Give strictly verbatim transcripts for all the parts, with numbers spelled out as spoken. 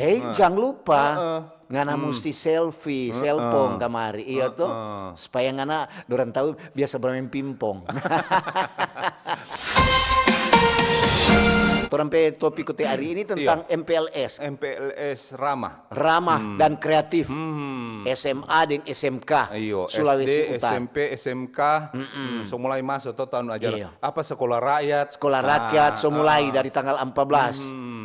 Eh, jang lupa, ngana musti selfie, selfie kamari, iya to? Supaya ngana, dorang tahu biasa bermain pingpong. Torang pe topik kote hari ini tentang M P L S. M P L S ramah. Ramah dan kreatif. S M A deng S M K, iyo, Sulawesi S D, Utara. S M P, S M K, mm, so mulai maso to tahun ajar. Iyo. Apa, sekolah rakyat. Sekolah rakyat, so mulai dari tanggal empat belas.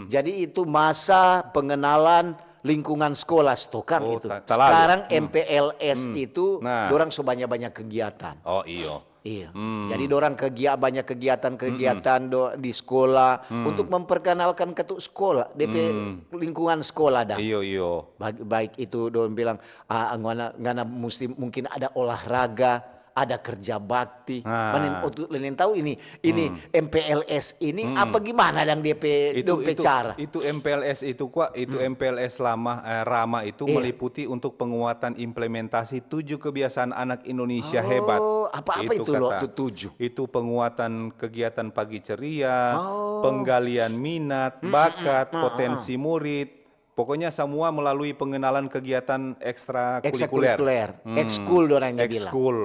Jadi itu masa pengenalan lingkungan sekolah, stokang itu. Sekarang M P L S itu dorang so banya-banya kegiatan. Oh, iyo. Iya. Jadi dorang kegia-, banyak kegiatan-kegiatan do-, di sekolah untuk memperkenalkan ke tu sekolah, depe lingkungan sekolah dah. Iyo, iyo. Baik, baik itu dong bilang, ah, ngana, ngana musti mungkin ada olahraga, ada kerja bakti. Nah. Mana yang, oh, tu, yang tahu ini, ini M P L S ini apa gimana dang depe, itu, dong pe itu, cara? Itu M P L S itu, Kwa, itu M P L S lama, eh, rama itu meliputi untuk penguatan implementasi tujuh kebiasaan anak Indonesia hebat. Oh, apa-apa itu, itu lo, kata, tu tujuh? Itu penguatan kegiatan pagi ceria, penggalian minat, bakat, potensi murid. Pokoknya semua melalui pengenalan kegiatan ekstrakurikuler. Ekstrakurikuler. Ekskul dorangnya bilang. Ekskul.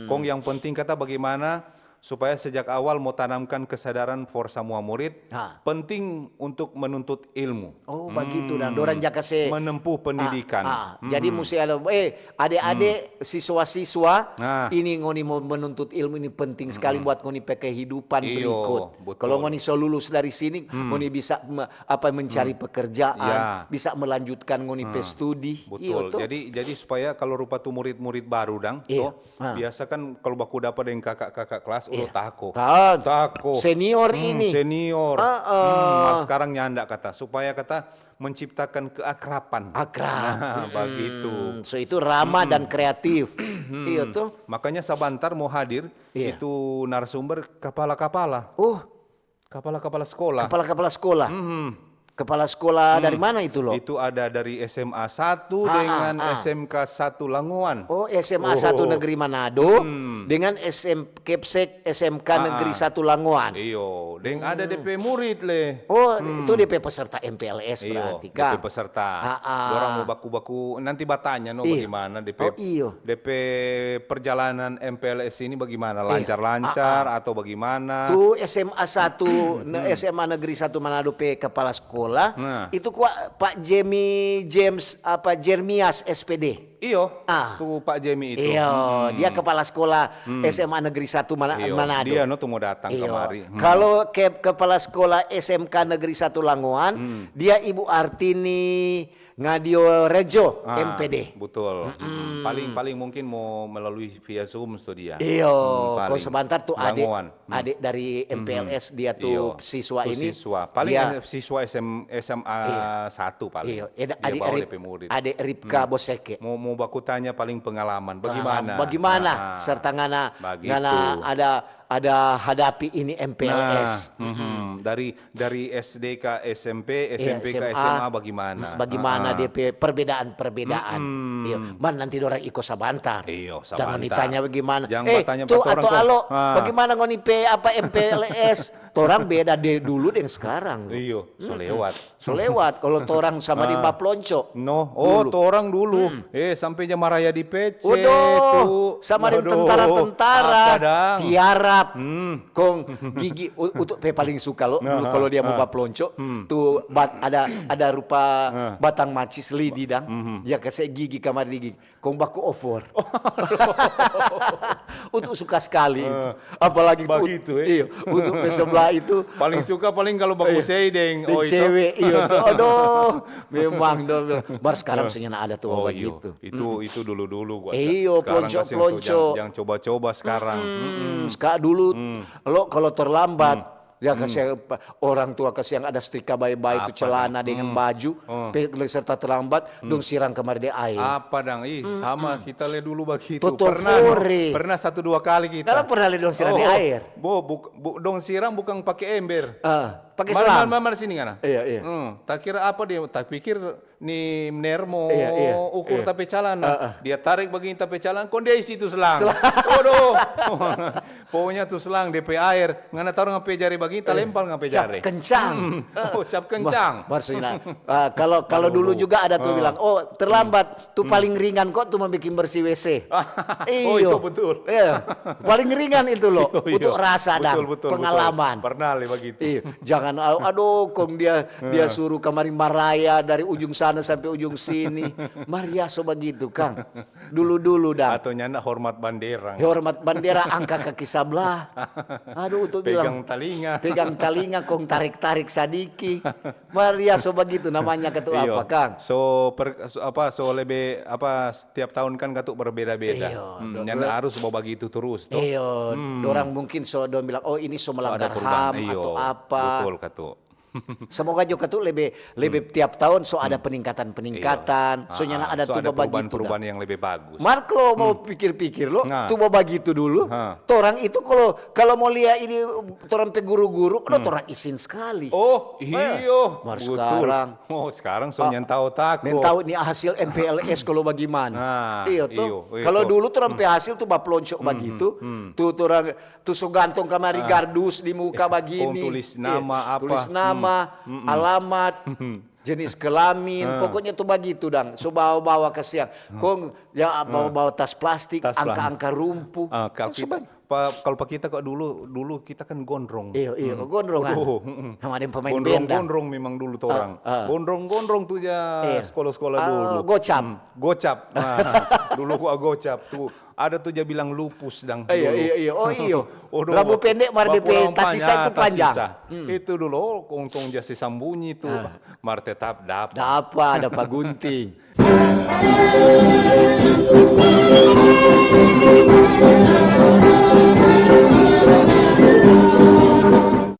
Kong yang penting kata bagaimana supaya sejak awal mo tanamkan kesadaran for samua murid, penting untuk menuntut ilmu. Oh, bagitu dang. Dorang ja kase menempuh pendidikan. Jadi musti ada, eh, ade-ade, siswa-siswa, ini ngoni mo menuntut ilmu ini penting skali buat ngoni pe kehidupan berikut. Iyo, betul. Kalo ngoni so lulus dari sini, ngoni bisa me-, apa, mencari pekerjaan, bisa melanjutkan ngoni pe studi. Iyo to. Betul. Jadi, jadi supaya kalo rupa tu murid-murid baru dang, to, biasa kan kalu baku dapa deng kaka-kaka kelas, oh, tako. Tako. Senior ini. Senior. Mar skarang nyanda kata. Supaya kata menciptakan keakraban. Akrab. Nah, bagitu. So itu ramah dan kreatif. Iyo to. Makanya sabantar mo hadir itu narasumber kapala-kapala. Oh. Kapala-kapala sekolah. Kapala-kapala sekolah. Kepala sekolah dari mana itu, lo? Itu ada dari S M A satu dengan S M K satu Langoan. Oh, S M A satu Negeri Manado dengan S M, Kepsek S M K Negeri satu Langoan. Iyo, deng ada depe murid le. Oh, itu depe peserta M P L S berarti, kan? Depe peserta. Dorang mo baku-baku, nanti batanya no, bagimana depe, depe perjalanan M P L S ini bagimana? Lancar-lancar atau bagimana? Tu S M A satu, ne-, S M A Negeri satu Manado pe kepala sekolah, itu kwa Pak Jemi James, apa, Jeremias, S P D. Iyo, tu Pak Jemi itu. Iyo, dia kepala sekolah S M A Negeri satu Mana-, Manado. Dia no tu mo datang kamari. Kalo ke-, kepala sekolah S M K Negeri satu Langoan, dia Ibu Artini Ngadio Rejo, M P D. Betul. Paling, paling mungkin mo melalui via Zoom tu dia. Iyo, kalo sebentar tu ade, ade dari M P L S dia tu siswa ini. Paling siswa S M, S M A satu paling. Iyo, ade, dia bawa depe murid. Ade Ripka Boseke. Mo, mo baku tanya paling pengalaman, bagimana? Bagimana? Serta ngana, ngana ada, ada hadapi ini M P L S. Nah, dari, dari S D ka S M P, S M P ka S M A bagimana? Bagimana depe perbedaan-perbedaan? Iyo, man nanti dorang iko sabantar. Iyo, sabantar. Jangan ditanya bagimana. Jangan batanya pa torang, alo, bagimana ngoni pe apa M P L S? Torang beda de-, dulu deng skarang. Iyo, so lewat. So lewat, kalo torang sama deng Baplonco. No, oh, torang dulu. Eh, sampe jam raya di Pece tu. Sama deng tentara-tentara. Tiarap. Kong gigi, u-, utuk pe paling suka lo, dulu kalo dia mo baplonco, tu bat-, ada, ada rupa batang macis lidi dang, dia kase gigi kamar di gigi, kong baku ofor. Utuk suka skali itu. Apalagi bagitu, eh? Iyo, utuk pe seblah itu. Paling suka paling kalo baku sei deng, deng cewe, iyo, tu. Aduh, memang dong bilang. Mar skarang so nyanda ada tu bagitu. Itu, itu dulu-dulu gua. Iyo, plonco-plonco. Yang coba-coba skarang. Ska dulu, lo kalo terlambat, ya kasiang, orang tua kasiang ada setrika bae-bae tu celana dengan baju, pe-, serta terlambat, dong sirang kamar deng aer. Apa dang? Ih, sama kita le dulu bagitu. Pernah, pernah satu dua kali kita. Dalam pernah le dong sirang deng aer. Bo, buk-, bu-, dong sirang bukang pake ember. Pake Mari, selang. mari, mari, mari sini ngana. Iya, iya. Hmm, ta kira apa dia? Ta pikir ni mner mo Iya, iya, ukur iya. ta pe calana. Ah, ah. Dia tarik bagini ta pe calana, kong dia isi tu selang. Waduh. Pokoknya tu selang, de pe aer, ngana taru ngana pe jari bagini, ta lempar ngana pe Cap jari. kencang. Hmm. Oh, cap kencang. Maksudnya, ah, kalau kalau dulu juga ada tuh bilang, "Oh, terlambat, tu paling ringan kok tu mau bikin bersih W C." Oh, Iyo. Itu betul. Iya. Paling ringan itu loh, Iyo, iyo. untuk rasa dan Betul, betul, betul. Pengalaman. Pernah le begitu. Iya, jangan, aduh, kong dia dia suruh kamari maraya dari ujung sana sampai ujung sini. Maria so begitu, Kang. Dulu-dulu, Dang. Atau nyanda hormat bandera. Hormat bandera, angka kaki sablah. Aduh, untuk Pegang bilang, talinga. Pegang talinga, kong tarik-tarik sadiki. Maria so begitu namanya, katu Iyo. Apa, Kang? So, per, so, apa, so lebe apa, setiap tahun kan katu berbeda-beda. Iyo, Hmm, do- nyanda harus bawa bagitu terus, toh. Iyo, dorang mungkin so dong bilang, "Oh, ini so So, ada melanggar perubahan. ham Iyo, atau apa." Betul, katu. Semoga juga tu lebih lebih tiap tahun so ada peningkatan-peningkatan, Iyo. so nyana Ah, ada so tu ada bagitu. Perubahan-perubahan yang lebih bagus. Mar kalau mau pikir-pikir lo, Nah. Tu bagitu dulu, Ha. Torang itu kalau kalau mau lia ini torang pe guru-guru, udah torang isin sekali. Oh, iyo. Mar Betul. Sekarang. Oh, sekarang so nyanda tau tako. Neng tahu ni hasil M P L S kalau bagaimana. Nah, Iyo to. iyo, iyo Kalau to. Dulu torang pe hasil tu baplonco bagitu, tu torang tu so gantong kamari gardus di muka Kong bagini. tulis Iyo, nama apa. Tulis nama, alamat, jenis kelamin, pokoknya tu bagitu dang. So bawa-bawa kasiang. Kong ya bawa-bawa tas plastik, Tas plastik. Angka-angka rumpu. Ah, kalau Su kita, pa, kalau pa kita kok dulu, dulu kita kan gondrong. Iyo, iyo, gondrong kan. Waduh, mm-mm. Sama ada yang pemain Gondrong, band dah. Gondrong memang dulu torang. Ah, ah. Gondrong, gondrong tu ja Iya. Sekolah-sekolah Ah, dulu. Gocap. Hmm, gocap. Nah, dulu gua gocap tu. Ada tu ja bilang lupus dang Iyo, dulu. Iyo, iyo. Oh, iyo. Waduh, Rambut pendek mar bawa depe pulang tas sisa banyak, itu tas panjang. Sisa. Itu dulu, oh, untung ja si sambunyi tu. Mar tetap dapat. Dapa, dapa gunting.